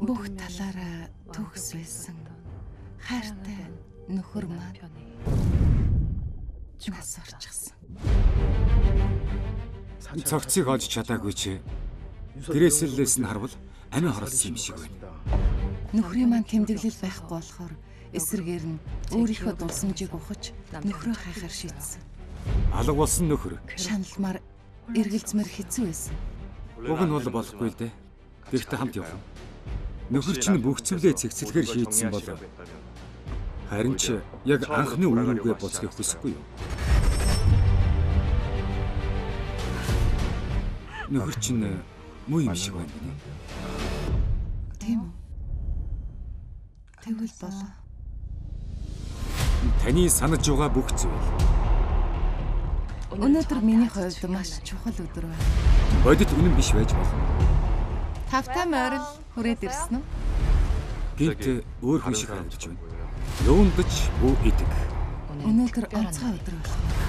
Бүх талаараа төгс байсан. Хайртай нөхөр маань нас орчихсон. Цогцыг олж чадаагүй чи гэрээсэлээс нь харвал амиа хорлосон юм шиг байна. Нөхрийн маань тэмдэглэл байхгүй болохоор эсрэгээр нь өөрийнхөө дурсамжийг ухаж нөхрөө хайхаар шийдсэн. Алга болсон нөхөр. Шаналмаар эргэлзмээр хэцүү байсан. Уг нь бол болохгүй л дээ. Гэхдээ хамт явах. Нөхөр чинь бүх зүйлээ цэгцлэхээр шийдсэн бол харин ч яг анхны үе рүүгээ буцахыг хүсэхгүй юу? Нөхөр чинь муу юм шиг байна гинэ. Тийм үү? Тэгвэл болоо. Таны санаж байгаа бүх зүйл Өнөөдөр миний хувьд маш чухал өдөр байна. Бодит үнэн биш байж болно. Тавтай морил хүрээд ирсэн үү? Гинт өөр хүн шиг харагдаж байна. Юундч бүү идэг. Өнөөдөр онцгой өдөр болох.